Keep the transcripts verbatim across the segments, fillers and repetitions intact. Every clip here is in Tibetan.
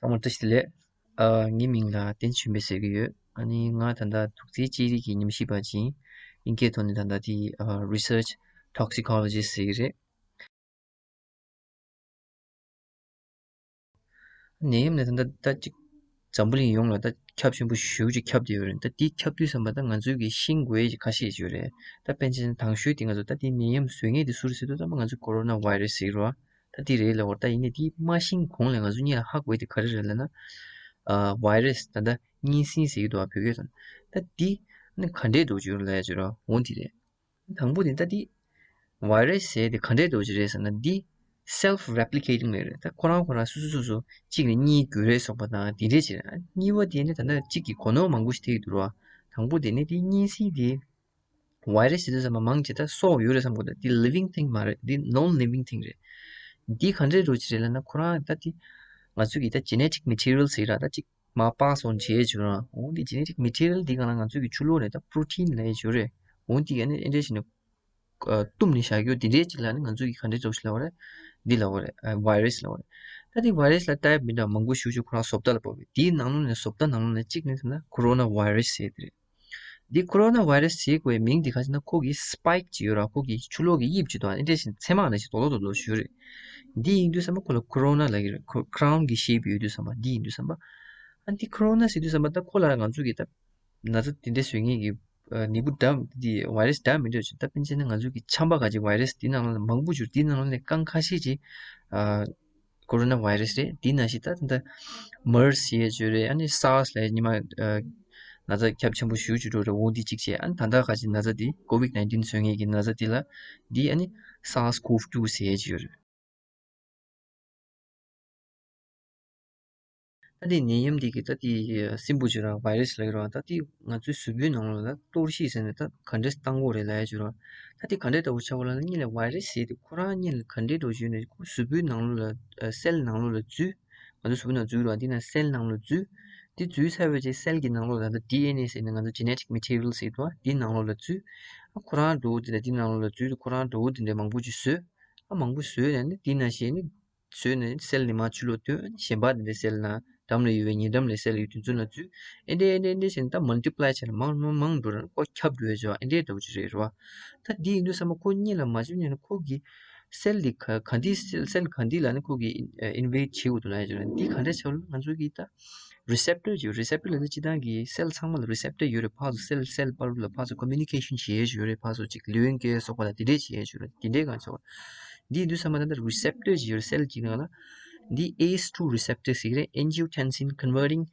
ཚང་མ་བཀྲ་ཤིས་བདེ་ལེགས། ཨ། ངའི་མིང་ལ་བསྟན་ཆོས་འཕེལ་ཟེར་གྱི་ཡོད། ཨ་ནི་ང་ད་ལྟ་དུག་རྫས་དཔྱད་རིག་གི་ཉམས་ཞིབ་པ་ཅིག་ཡིན། དབྱིན་སྐད་ཐོག་ནས་ད་ལྟ་དེ་ཨ་research toxicologist ཟེར་གྱི་རེད། ནད་ཡམས་ནི་ད་ལྟ་ད་ཅིག་འཛམ་བུ་གླིང་ཡོངས་ལ་ད་ཁྱབ་ཆེན་པོ་ཞེ་པོ་ཅིག་ཁྱབ་བསྡད་ཡོད་རེད། ད་དེ་ཁྱབ་དུས་ཙམ་པ་ད་ང་ཚོས་ཀྱིས་ཤེས་དགོས་ཡས་ཁ་ཤས་ཅིག་ཡོད་རེད། ད་དཔེར་ན་དང་ཤོས་དེ་ང་ཚོ་ད་དེ་ནད་ཡམས་བཟོ་མཁན་དེ་སུ་རེད་ཟེར་དུས་ཙམ་པ་ང་ཚོ་ཀོ་རོ་ན་བྷའི་རེ་སི་ཟེར་གྱི་རེད་བ། ད་དེ་རེད་ལབ་པ་རེད། ད་ཡིན་ནའི་དེ་མ་ཤེས་གོང་ལ་ང་ཚོ་གཉིས་ལ་ཧ་གོ་ཡས་དེ་ག་རེ་རེད་ལབ་ན། ཨ། བྷའི་རེ་སི། ད་ལྟ་གཉན་སྲིན་ཟེར་གྱི་འདུག་བ། བོད་སྐད་ཐོག་ནས། ད་དེ་ནི་ག་འདྲས་འདྲ་པོ་ཅིག་ཡོད་རེད་ལབ་ཡས་ཅིག་རེད་བ། འོ་དེ་རེད། དང་པོ་དེ་ད་དེ་བྷའི་རེ་སི་ཟེར་དེ་ག་འདྲས་འདྲ་པོ་ཅིག་རེད་ཟེར་ན། འདི་self replicating རེད། ད་ཁོ་རང་ཁོ་རང་སོ་སོ་སོ་སོ་གཅིག་ནས་གཉིས་བརྒྱུད་རེས་སོགས་པ་དང་དེ་འདྲས་ཅིག་རེད། གཉིས་པ་དེ་ནི་ད་ལྟ་གཅིག་གི་གོ་ནོར་མང་པོ་ཞིག་ཐེབས་ཀྱི་འདུག་ར། དང་པོ་དེ་ནི་དེ་གཉན་སྲིན་དེ་བྷའི་རེ་སི་ཟེར་དུས་ཙམ་པ་མང་ཆེ་ད་སྲོག་ཡོད་རེད་བསམ་གྱི་འདུག། འདི་living thing མ་རེད། འདི་non living thing རེད། འདི་ག་འདྲས་འདྲ་པོ་ཅིག་རེད་ལབ་ན། ཁོ་རང་ད་དེ་ང་ཚོ་གི་ད་genetic material ཟེར་ར། ད་གཅིག་མར་པགས་སོང་བྱས་བྱུང་ར། འོ་འདི་genetic material འདི་སྒང་ལ་ང་ཚོ་གི་ཆུ་ལོག་ནས་ད་protein ལབ་ཡས་ཅིག་ཡོད་རེད། འོ་འདི་ཨ་ནི་ཨེ་འདྲས་བྱས་ནས་ཨ་བཏུམས་ནས་བཞག་རྒྱུ་འདི་འདྲས་ཅིག་ལ་ནི་ང་ཚོ་གི་ག་འདྲས་འདྲ་པོ་ཞིག་ལབ་པ་རེད། འདི་ལབ་པ་རེད། ཨ། བྷའི་རེ་སི་ལབ་པ་རེད། ད་འདི་བྷའི་རེ་སི་ལ་type མི་འདྲ་མང་པོ་ཞེ་པོ་ཅིག་ཁོ་རང་བཟོ་ལྟ་ལ་བབས་པས། འདིའི་ནང་ལོགས་ནས་བཟོ་ལྟ་ནང་ལོགས་ནས་གཅིག་ནི་ད་ལྟ་ཀོ་རོ་ན་བྷའི་རེ་སི་ཟེར་དེ་རེད། འདི་ཀོ་རོ་ན་བྷའི་རེ་སི་ཟེར་དགོས་པའི་མིང་འདི་ག་རེ་ཟེར་ན། ཁོ་གི་spike ཅིག་ཡོད་ར། ཁོ་གི་ཆུ་ལོག་གི་དབྱིབས་ཅིག་དང་ཨེ་འདྲས་བྱས་ནས་ཚེར་མ་འདྲ་ཞིག་རྡོག་རྡོག་རྡོག་རྡོག་ཞིག་ཡོད་རེད། འདི་ཡིན་དུས་ཙམ་པ་ཁོ་ལ་ཀོ་རོ་ན་ལབ་ཀྱི་རེད། ཁོ་crown གི་shape ཡོད་དུས་ཙམ་པ། འདི་ཡིན་དུས་ཙམ་པ། ཨ། འདི་ཀོ་རོ་ན་ཟེར་དུས་ཙམ་པ་ད་ཁོ་ལ་ང་ཚོ་གི་ད་ན་ཚ་དེ་འདྲས་བཟོ་མཁན་གྱི་ཨ་ནད་འབུ་འདྲ་འདི་བྷའི་རེ་སི་འདྲ་མི་འདྲ་ཅིག། ད་དཔེར་ན་ང་ཚོ་གི་ཆམ་པ་ག་ཅིག་བྷའི་རེ་སི་འདི་ནང་ལོགས་ལ་མང་པོ་ཅིག། འདི་ནང་ལོགས་ནས་རྐང་ཁ་ཤས་ཅིག་ཨ་ཀོ་རོ་ན་བྷའི་རེ་སི་རེད། འདི་ནང་བཞིན་ད་ད་ལྟ་མར་སི་ཟེར་ཡས་ཅིག་ཡོད་རེད། ཨ་ནི་སར་སི་ལབ་ཡས་ཉི་མ་ཨ་ན་ཚ་ཁྱབ་ཆེན་པོ་ཞེ་པོ་ཅིག་འགྲོ་རེད། འོ་འདི་གཅིག་བྱས། ཨ་ནི་ད་ལྟ་ག་ཅིག་ན་ཚ་འདི་ཀོ་ཝིཌ་ནའིན་ཊིན་བཟོ་མཁན་གྱི་ན་ཚ་འདི་ལ་འདི་ཨ་ནི་SARS-CoV two ཟེར་ཡས་ཅིག་ཡོད་རེད། ད་དེ་ནད་ཡམས་འདི་གི་ད་དེ་སྲིན་འབུ་ཅིག་ར། བྷའི་རེ་སི་ལབ་ཀྱི་ར། ད་དེ་ང་ཚོའི་གཟུགས་པོའི་ནང་ལོགས་ལ་གཏོར་བཤིག་ཟེར་ནས་ད་ག་འདྲས་བཏང་གི་ཡོད་རེད་ལབ་ཡས་ཅིག་ར། ད་དེ་ག་འདྲས་འདྲ་པོ་ཆགས་པ་ལབ་ན། གཉིས་ལ་བྷའི་རེ་སི་ཟེར་དེ་ཁོ་རང་གཉིས་ལ་ག་འདྲས་འདྲ་པོ་ཞིག་ཡོད་ན། ཁོ་གཟུགས་པོའི་ནང་ལོགས་ལ་ཨ་སེལ་ནང་ལོགས་ལ་འཛུལ། ང་ཚོ་གཟུགས་པོའི་ནང་འཛུལ་ར། འདི་ན་སེལ་ནང་ལོགས་འཛུལ། དེ་འཛུལ་ཚར་བའི་རྗེས་སེལ་གྱི་ནང་ལོགས་ལ་ད་ལྟ་ཌི་ཨེན་ཨེ་ཟེར་ནས་ང་ཚོ་genetic material ཟེར་གྱི་འདུག་པ། འདི་ནང་ལོགས་ལ་འཛུལ། ཨ་ཁོ་རང་འདྲ་པོ་དེ་འདྲ་འདི་ནང་ལོགས་ལ་འཛུལ་དུས་ཁོ་རང་འདྲ་པོ་དེ་འདྲ་མང་པོ་ཅིག་བཟོས། ཨ་མང་པོ་བཟོས་ནས་ནི་འདི་ནང་བཞིན་ནི་བཟོས་ནས་སེལ་ནི་མར་ཕྱི་ལོགས་ཐོན། གཞན་པ་དེ་འདྲའི་སེལ་ན་འགྲམ་ལ་ཡོད་པའི་ཉེ་འགྲམ་ལ་སེལ་ཡོད་དུས་ཚོད་ན་འཛུལ། ཨེ་འདྲས་ཨེ་འདྲས་ཨེ་འདྲས་བྱས་ནས་ད་multiply བྱས་ནས་མང་མང་མང་འགྲོ་ར། ཁོ་ཁྱབ་འགྲོ་ཡས་ཅིག་ཨེ་འདྲས་འདྲ་པོ་ཅིག་རེད་ར། ད་འདི་ཡིན་དུས་ཙམ་པ་ཁོ་གཉིས་ལ་མ་བྱུང་ནས་ནི་ཁོ་གི་སེལ་འདི་ག་ག་འདི་སེལ་སེལ་ག་འདི་ལ་ནི་ཁོ་གི་ཨིན་ཨིན་ཝེ་ཌི་བྱེད་དགོས་འདུག་ལབ་ཡས་ཅིག་ར། འདི་ག་འདྲས་བྱས་པ་ལབ་ན། ང་ཚོ་གི་ད་རི་སེབ་ཊར་ཅིག་ཡོད། རི་སེབ་ཊར་ལབ་ན་སྤྱིར་བཏང་གི་སེལ་ཚང་མ་ལ་རི་སེབ་ཊར་ཡོད་རེད། ཕར་ཚུར་སེལ་སེལ་བར་དུ་ལ་ཕར་ཚུར་communication བྱེད་ཡས་ཅིག་ཡོད་རེད། ཕར་ཚུར་ཅིག་ལུས་ཡོན་སྐྱེ་སོགས་པ་ལ་དེ་འདྲས་བྱེད་ཡས་ཅིག་ཡོད་རེད། དེ་འདྲས་གང་ཆགས་པ། འདི་ཡིན་དུས་ཙམ་པ་ད་ལྟ་རི་སེབ་ཊར་ཅིག་ཡོད་རེད། སེལ་གཅིག་ནང་ལ། འདི་ཨེ་སི་ཊུ་རི་སེབ་ཊར་ཟེར་གྱི་རེད། Angiotensin converting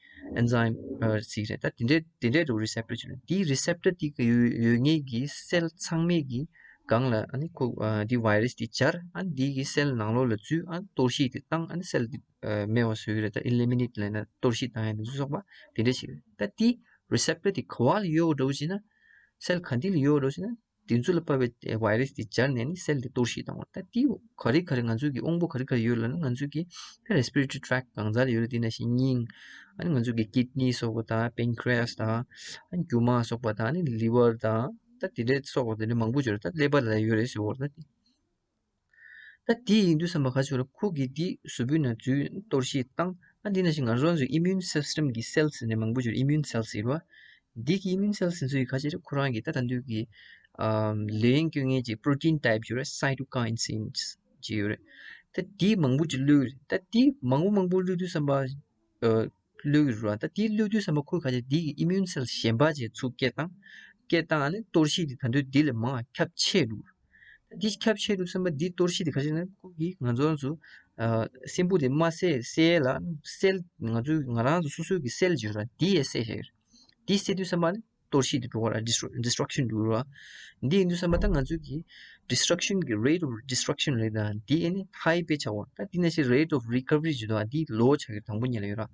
enzyme ཨ་ཟེར་གྱི་རེད། ད་དེ་འདྲས་དེ་འདྲས་འདྲ་པོ་རི་སེབ་ཊར་ཅིག་རེད། འདི་རི་སེབ་ཊར་དེ་གི་ཡོད་ཡོད་མཁན་གྱི་སེལ་ཚང་མའི་གི་སྒང་ལ་ཨ་ནི་ཁོ་ཨ་འདི་བྷའི་རེ་སི་དེ་སྦྱར། ཨ་ནི་འདི་གི་སེལ་ནང་ལོགས་ལ་འཛུལ། ཨ་ནི་གཏོར་བཤིག་དེ་བཏང་། ཨ་ནི་སེལ་དེ་ཨ་མེད་པ་བཟོ་གི་རེད། ད་eliminate ལབ་ན་གཏོར་བཤིག་བཏང་ཡས་དེ་ཚོ་སོགས་པ་དེ་འདྲས་ཞིག་རེད། ད་འདི་རི་སེབ་ཊར་དེ་ག་པ་ལ་ཡོད་འགྲོ་ཞེ་ན། སེལ་ག་འདི་ལ་ཡོད་འགྲོ་ཞེ་ན། དེ་ཚོ་ལ་དཔག་པའི་བྷའི་རེ་སི་དེ་སྦྱར་ནས་ནི་སེལ་དེ་གཏོར་བཤིག་བཏང་བ། ད་དེ་ག་རེ་ག་རེ་ང་ཚོ་གི་དབང་པོ་ག་རེ་ག་རེ་ཡོད་ལབ་ན། ང་ཚོ་གི་respiratory tract གང་ས་ལ་ཡོད་རེད། དེ་ནང་བཞིན་སྙིང་། ཨ་ནི་ང་ཚོ་གི་ཀིཌ་ནི་སོགས་པ་དང་pancreas དང་། ཨ་ནི་རྒྱུ་མ་སོགས་པ་དང་། ཨ་ནི་ལི་ཝར་དང་། ད་དེ་འདྲའི་སོགས་པ་དེ་འདྲ་མང་པོ་ཡོད་རེད། ད་ཀླད་པ་ལ་ཡོད་རེད་ཟེར་བ་རེད། ད་དེ། ད་དེ་ཡིན་དུས་ཙམ་པ་ག་ཅིག་རེད། ཁོ་གིས་དེ་གཟུགས་པོའི་ནང་འཛུལ་གཏོར་བཤིག་བཏང་། ཨ་འདི་ནང་བཞིན་ང་རང་ཚོའི་immune system གི་སེལ་ཟེར་ནས་མང་པོ་ཅིག་ཡོད་རེད། immune cells ཟེར་བ། འདི་གི་immune cells ཚོས་ག་ཅིག་རེད། ཁོ་རང་གི་ད་ད་འདུག་གི་ཨམ་ལས་ཡུན་སྐྱོན་མཁན་གྱི་protein type ཅིག་ཡོད་རེད། cytokines ཅིག་ཡོད་རེད། ད་དེ་མང་པོ་ཅིག་བླུགས་རེད། ད་དེ་མང་པོ་མང་པོ་བླུགས་དུས་ཙམ་པ། ཨ། བླུགས་རེད་བ། ད་དེ་བླུགས་དུས་ཙམ་པ་ཁོས་ག་ཅིག་དེ་གི་immune cell གཞན་པ་ཅིག་ཚུར་སྐད་བཏང་། སྐད་བཏང་། ཨ་ནི་གཏོར་བཤིག་དེ་ད་དུང་དེ་ལས་མང་ཁྱབ་ཆེ་འགྲོ། ད་དེ་ཁྱབ་ཆེ་འགྲོ་ཙམ་པ་དེ་གཏོར་བཤིག་དེ་ག་ཅིག་ན་ཁོ་གིས་ང་ཚོ་ཚོ་ཨ་སྲིན་འབུ་དེ་མ་བསད་བསད་ལ་སེལ་ང་ཚོ་ང་རང་ཚོ་སོ་སོའི་གི་སེལ་ཅིག་ཡོད་ར། དེ་ཡས་བསད་ཤེས་རེད། དེ་བསད་དུས་ཙམ་པ་ནི་གཏོར་བཤིག་དེ་འགྲོ་བ་ར། destru- destruction འགྲོ་བ། འདི་ཡིན་དུས་ཙམ་པ་ད་ང་ཚོའི་གི་destruction གི་rate of destruction རེད། ད་འདི་ཨེ་ནི་high དཔེ་ཆགས་པ། ད་འདི་ནང་བཞིན་rate of recovery ཅིག་འདུག་ཨ། འདི་low ཆགས་ཀྱི་དང་པོ་ཉིད་ལ་ཡོད་ར།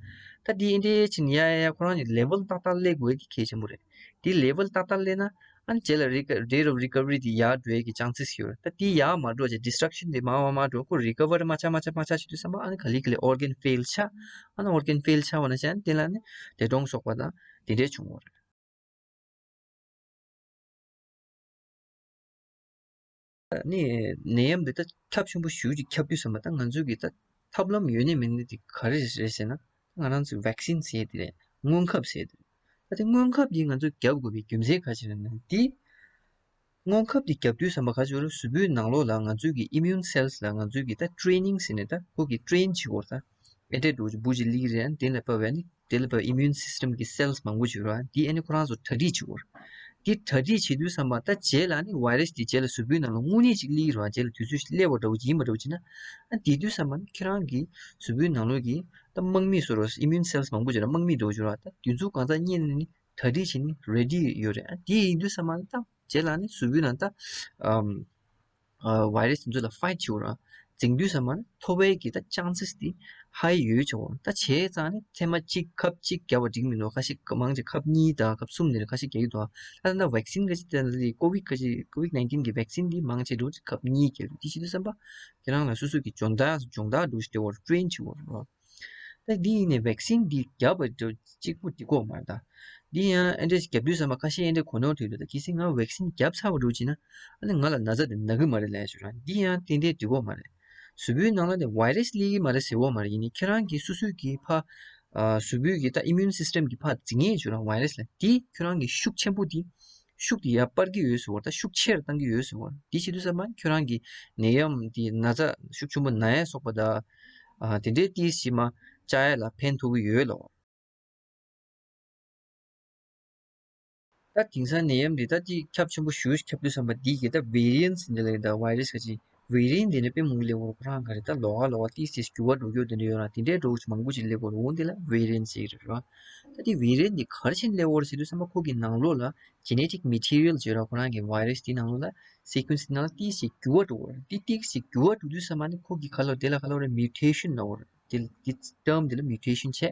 ད་འདི་ཨེ་འདྲའི་ཕྱིན་ཡ་ཡ་ཡ་ཁོ་རང་གི་level ཏག་ཏག་སླེབས་དགོས་འདི་གལ་ཆེན་པོ་རེད། འདི་level ཏག་ཏག་སླེབས་ན་ཨ་ནི་རྗེས་ལ་reco- rate of recovery འདི་ཡར་འགྲོ་ཡ་གི་chances ཡོད་ར། ད་འདི་ཡར་མ་འགྲོ་བྱས་destruction འདི་མར་མར་མར་འགྲོ། ཁོ་recover མ་ཆགས་མ་ཆགས་མ་ཆགས་བྱེད་དུས་ཙམ་པ་ཨ་ནི་ག་ལེ་ག་ལེ་organ fail ཆགས། ཨ་ནི་organ fail ཆགས་པ་ན་བྱས་ཨ་ནི་དེ་ལ་ནི་འདས་གྲོངས་སོགས་པ་དང་དེ་འདྲས་བྱུང་བ་རེད། ནི་ནད་ཡམས་འདི་ད་ཁྱབ་ཆེན་པོ་ཞེ་པོ་ཅིག་ཁྱབ་དུས་ཙམ་པ་ད་ང་ཚོས་ཀྱི་ད་ཐབས་ལམ་ཡོད་ནི་མེད་ནི་དེ་ག་རེ་རེད་ཟེར་ན། ང་རང་ཚོའི་vaccine་ཟེར་དེ་རེད། སྔོན་ཁབ་ཟེར་དེ་རེད། ད་དེ་སྔོན་ཁབ་དེ་ང་ཚོས་བརྒྱབ་དགོས་པའི་རྒྱུ་མཚན་ག་ཅི་རེད་ན། དེ་སྔོན་ཁབ་དེ་བརྒྱབ་དུས་ཙམ་པ་ག་ཅི་རེད། གཟུགས་པོའི་ནང་ལོགས་ལ་ང་ཚོའི་གི་immune cells་ལ་ང་ཚོའི་གི་ད་training་ཟེར་ནས་ད་ཁོ་གི་train་བྱེད་དགོས་རེད། ད་ཨེ་འདྲས་འགྲོ་བུ་ཅིག་སླེབས་ཀྱི་རེད། དེ་ལ་བབས་པ་ནི་དེ་ལ་བབས་immune system་གི་cells་མང་པོ་ཅིག་ཡོད་རེད། དེ་ཨ་ནི་ཁོ་རང་ཚོ་གྲ་སྒྲིག་བྱེད་དགོས་རེད། དེ་གྲ་སྒྲིག་བྱེད་དུས་ཙམ་པ་ད་རྗེས་ལ་ནི་virus་དེ་རྗེས་ལ་གཟུགས་པོའི་ནང་ལ་དངོས་གནས་ཅིག་སླེབས་ཀྱི་རེད་བ། རྗེས་ལ་དུས་ཚོད་ཅིག་སླེབས་པ་འདྲ་བོ་ཅིག་ཡིན་པ་འདྲ་བོ་ཅིག་ན། ཨ་དེ་དུས་ཙམ་པ་ནི་ཁྱེད་རང་གི་གཟུགས་པོའི་ནང་ལོགས་ཀྱི་ད་དམག་མི་བཟོ་འདྲ་immune cells་མང་པོ་ཅིག་ར་དམག་མི་འདྲ་བོ་ཅིག་ར་ད་དུས་ཚོད་གང་ཙམ་རྙེད་ནས་ནི་གྲ་སྒྲིག་བྱས་ནས་ready་ཡོད་རེད། ཨ་དེ་ཡིན་དུས་ཙམ་པ་ནི་ད་རྗེས་ལ་ནི་གཟུགས་པོའི་ནང་ད་ཨམ་ཨ་virus་དེ་ཚོ་ལ་fight་བྱེད་དགོས་ར། འཛིང་དུས་ཙམ་པ་ནི་ཐོབ་པའི་གི་ད་chances་དེ་high་ཡོད་ཆོག་ད་བྱས་ཙང་ནི་ཚད་མ་གཅིག་ཁབ་གཅིག་བརྒྱབ་པ་འགྲིག་མི་འདུག་ཁ་ཤས་མང་ཆེ་ཁབ་གཉིས་དང་ཁབ་གསུམ་དེ་འདྲ་ཁ་ཤས་རྒྱག་གི་འདུག་ད་ལྟ་vaccine་ཁ་ཤས་དེ་འདྲ་COVID་ཁ་ཤས་COVID nineteen་གི་vaccine་དེ་མང་ཆེ་འགྲོ་ཁབ་གཉིས་རྒྱག་དེ་བྱེད་དུས་ཙམ་པ་ཁྱེད་རང་ལ་སོ་སོ་གི་སྦྱོང་བརྡར་སྦྱོང་བརྡར་འགྲོ་ཞིག་དེ་བར་train་བྱེད་དགོས་ར། ད་འདི་ཡིན་ནའི་vaccine་འདི་བརྒྱབ་པ་འདྲ་གཅིག་པུ་འགྲིག་གོ་མ་རེད་ད། འདི་ཡང་ཨེ་འདྲས་བརྒྱབ་དུས་ཙམ་པ་ཁ་ཤས་ཨེ་འདྲས་གོ་ནོར་ཐེབས་འདུག་ད་གལ་སྲིད་ང་vaccine་བརྒྱབ་ཚར་བ་འདྲ་བྱས་ན་ཨ་ནི་ང་ལ་ན་ཚ་དེ་ན་གི་མ་རེད་ལབ་ཡ་ཅིག་ར། འདི་ཡང་ཏན་ཏན་འགྲིག་གོ་མ་རེད། གཟུགས་པོའི་ནང་ལ་ནི་virus་སླེབས་ཀྱི་མ་རེད་ཟེར་གོ་མ་རེད། ཡིན་ནའི་ཁྱེད་རང་གི་སོ་སོའི་གི་ཕ་ཨ་གཟུགས་པོའི་གི་ད་immune system་གི་ཕ་འཛིང་ཡས་ཅིག་ར་virus་ལ་དེ་ཁྱེད་རང་གི་ཤུགས་ཆེན་པོ་དེ་ཤུགས་དེ་ཡར་སྤར་གྱི་ཡོད་ཟེར་བ་ད་ཤུགས་ཆེར་བཏང་གི་ཡོད་ཟེར་བ། དེ་བྱེད་དུས་ཙམ་པ་ཁྱོད་རང་གི་ནད་ཡམས་དེ་ན་ཚ་ཤུགས་ཆེན་པོ་ན་ཡ་སོགས་པ་དང་། ཨ་དེ་འདྲའི་ཏིས་ཞིག་མ་བཅག་ཡ་ལ་ཕན་ཐོགས་ཀྱི་ཡོད་ལོ། ད་དེང་སང་ནད་ཡམས་འདི་ད་ཅིག་ཁྱབ་ཆེན་པོ་ཞེ་པོ་ཁྱབ་དུས་ཙམ་པ་འདི་གི་ད་variants་འདི་ལ་ད་virus་ག་ཅིག་variant་འདི་ནི་དཔེ་མང་སླེབས་ཡོད་རེད། ཁོ་རང་ག་རེ་ད་ལོགས་ཀ་ལོགས་ཀ་ཏིས་ཏིས་འགྱུར་བ་འགྲོ་རྒྱུ་དེ་འདྲ་ཡོད་ར། དེ་འདྲའི་འགྲོ་རྒྱུ་མང་པོ་ཅིག་སླེབས་ཡོད་རེད། འོ་འདི་ལ་variant་ཟེར་གྱི་རེད་ར། ད་དེ་variant་འདི་ག་རེ་བྱས་ནས་སླེབས་ཡོད་རེད་ཟེར་དུས་ཙམ་པ་ཁོ་གི་ནང་ལོགས་ལ་genetic material་ཅིག་ཡོད་ར། ཁོ་རང་གི་virus་དེ་ནང་ལོགས་ལ་sequence་དེ་ནང་ལ་ཏིས་ཅིག་འགྱུར་བ་འགྲོ་གི་རེད། དེ་ཏིས་ཅིག་འགྱུར་བ་འགྲོ་དུས་ཙམ་པ་ནི་ཁོ་གི་ཁ་ལོ་དེ་ལ་ཁ་ལོ་རེ་mutation་ལབ་ཡོད་རེད། དེ་དེ་term་དེ་ལ་mutation་བྱས།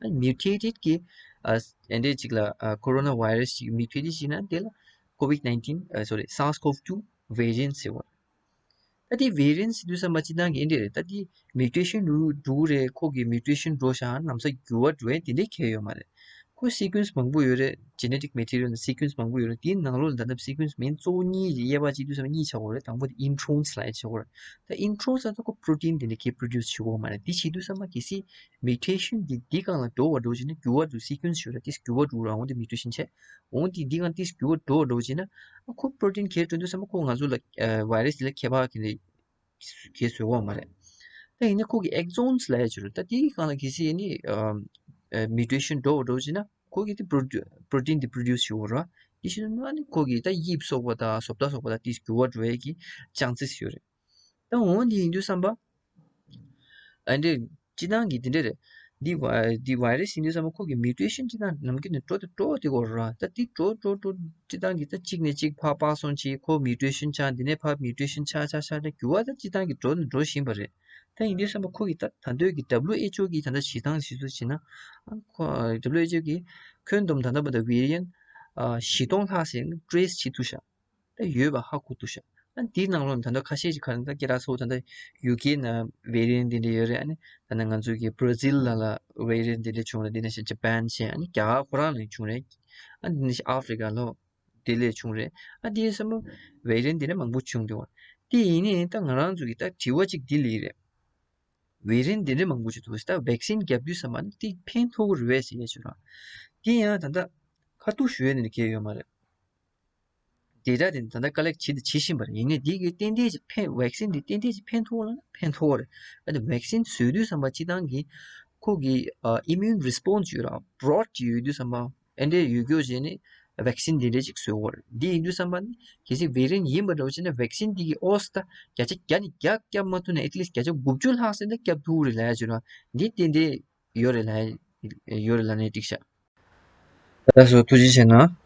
ཨ་mutated་གི་ཨ་ཨེ་འདྲས་ཅིག་ལ་ཨ་coronavirus་ཅིག་mutated་བྱས་ན་དེ་ལ་COVID nineteen་ཨ་sorry SARS-CoV-two variant་ཟེར་བ་རེད། ད་དེ་variant་ཟེར་དུས་ཙམ་པ་སྤྱིར་བཏང་གི་ཨེ་འདྲས་རེད། ད་དེ་mutation་འགྲོ་འགྲོ་གི་རེད། ཁོ་གི་mutation་འགྲོ་ཤག་ལམ་སང་འགྱུར་བ་འགྲོ་ཡས་དེ་འདྲས་གལ་ཡོད་མ་རེད། ཁོ་sequence་མང་པོ་ཡོད་རེད། genetic material་ནང་sequence་མང་པོ་ཡོད་རེད། དེའི་ནང་ལོགས་ལ་ད་ལྟ་sequence་main་གཙོ་བོ་གཉིས་ཀྱི་དབྱེ་བ་གཅིག་དུས་ཙམ་པ་གཉིས་ཆགས་ཡོད་རེད། དང་པོ་དེ་introns་ལབ་ཡས་ཆགས་ཡོད་རེད། ད་introns་ལ་ད་ཁོ་protein་དེ་འདྲས་ཁེ་produce་བྱེད་ཀྱི་ཡོད་མ་རེད། དེ་བྱེད་དུས་ཙམ་པ་གལ་སྲིད་mutation་དེ་འདི་སྒང་ལ་འགྲོ་བ་འགྲོ་བྱས་ན་འགྱུར་བ་འགྲོ་sequence་ཡོད་རེད། དེ་འགྱུར་བ་འགྲོ་ར་འོང་དེ་mutation་བྱས། འོང་དེ་འདི་སྒང་དེ་འགྱུར་བ་འགྲོ་བ་འགྲོ་བྱས་ན་ཨ་ཁོ་protein་ཁེ་སྤྲོད་དུས་ཙམ་པ་ཁོ་ང་ཚོ་ལ་ཨ་virus་དེ་ལ་ཁྱད་པར་ག་འདྲས་གལ་བཟོ་གི་ཡོད་མ་རེད། ད་ཡིན་ན་ཁོ་གི་exons་ལབ་ཡས་ཅིག་རེད། ད་དེའི་སྒང་ལ་གལ་སྲིད་ཡིན་ནི་ཨ་ཨ་mutation་འགྲོ་བ་འགྲོ་བྱས་ན་ཁོ་གི་དེ་prote- protein་དེ་produce་བྱེད་ཀྱི་ཡོད་རེད། དེ་བྱས་ན་ཨ་ནི་ཁོ་གི་ད་དབྱིབས་སོགས་པ་དང་བཟོ་ལྟ་སོགས་པ་དང་དེ་འགྱུར་བ་འགྲོ་ཡས་ཀྱི་chances་ཡོད་རེད། ད་འོ་འདི་ཡིན་དུས་ཙམ་པ། ཨ་འདྲས་སྤྱིར་བཏང་གི་འདི་འདྲས་རེད། འདི་བ་འདི་virus་ཡིན་དུས་ཙམ་པ་ཁོ་གི་mutation་སྤྱིར་བཏང་ནམ་རྒྱུན་ནས་འགྲོ་དང་འགྲོ་བསྡད་ཀྱི་ཡོད་རེད། ད་འདི་འགྲོ་འགྲོ་འགྲོ་སྤྱིར་བཏང་གི་ད་གཅིག་ནས་གཅིག་ཕར་སྤར་སོང་ཅིག་ཁོ་mutation་ཆགས། འདི་ནས་ཕར་mutation་ཆགས་ཆགས་ཆགས་ད་འགྱུར་བ་ད་སྤྱིར་བཏང་གི་འགྲོ་ནས་འགྲོ་བཞིན་པ་རེད། ད་ཡིན་དུས་ཙམ་པ་ཁོ་གི་ད་ད་འདོད་ཀྱི་WHO་གི་ད་ལྟ་བྱེད་སྟངས་ཞིག་ཏུ་བྱས་ན་ཨ་ཁོ་WHO་གི་ཁྱོན་བསྡོམས་ད་ལྟ་བར་དུ་variant་ཨ་བཞི་སྟོང་ལྷག་ཟིན་trace་བྱེད་ཐུབ་ཤག་ད་ཡོད་པ་ཧ་གོ་ཐུབ་ཤག་ཨ་འདིའི་ནང་ལོགས་ནས་ད་ལྟ་ཁ་ཤས་ཤིག་ག་རེ་ད་སྐད་གྲགས་ཚ་བོ་ད་ལྟ་UK་ནང་variant་འདི་འདྲ་ཡོད་རེད། ཨ་ནི་ད་ལྟ་ང་ཚོ་གི་Brazil་ལ་ལ་variant་འདི་འདྲ་བྱུང་རེད། འདི་ནང་བཞིན་Japan་བྱས། ཨ་ནི་རྒྱ་གར་ཁོ་རང་ལ་བྱུང་རེད། ཨ་འདི་ནང་བཞིན་Africa་ལོ་དེ་ལས་བྱུང་རེད། ཨ་འདི་བསམ་བློ་variant་འདི་འདྲ་མང་པོ་བྱུང་འདུག་དེ་ཡིན་ནའི་ད་ང་རང་ཚོ་གི་ད་དྲི་བ་གཅིག་འདི་ལ་རེད། variant་འདི་འདྲ་མང་པོ་ཞིག་འདུག་ད་vaccine་བརྒྱབ་དུས་ཙམ་པ་ནི་དེ་ཕན་ཐོགས་ཀྱི་རེད་པས་ཟེར་ཡས་ཅིག་རེད། དེ་ཡང་ད་ལྟ་ཁ་ཐུག་ཞུ་ཡས་ནི་གལ་ཡོད་མ་རེད། data་དེ་ད་ལྟ་collect་བྱེད་དེ་བྱེད་བཞིན་པ་རེད། ཡིན་ནའི་འདི་གི་ཏན་ཏན་གྱི་ཕན་vaccine་འདི་ཏན་ཏན་གྱི་ཕན་ཐོགས་ལ་ཕན་ཐོགས་རེད། ཨ་ནི་vaccine་བཟོས་དུས་ཙམ་པ་སྤྱིར་བཏང་གི་ཁོ་གི་ཨ་immune response་ཡོད་ར་broad་ཅིག་ཡོད་དུས་ཙམ་པ་ཨེ་འདྲས་ཡོད་རྒྱུ་བྱས་ནས་vaccine་འདི་འདྲས་ཅིག་བཟོས་ཡོད་རེད། འདི་ཡིན་དུས་ཙམ་པ་ནི་གལ་སྲིད་variant་ཡིན་པ་འདྲ་བོ་བྱས་ན་vaccine་འདི་གི་odds་ད་བརྒྱ་ཆ་བརྒྱ་ནས་བརྒྱ་བརྒྱབ་མ་ཐུབ་ན་at least་བརྒྱ་ཆ་དགུ་བཅུ་ལྷག་ཙམ་ད་བརྒྱབ་ཐུབ་ཀྱི་རེད་ལབ་ཡ་ཅིག་ར། འདི་ཏན་ཏན་ཡོད་རེད་ལབ་ཡ་ཡོད་རེད་ལབ་ན་འགྲིག་ཤག་ད་སོ་ཐུགས་རྗེ་ཆེ་གནང་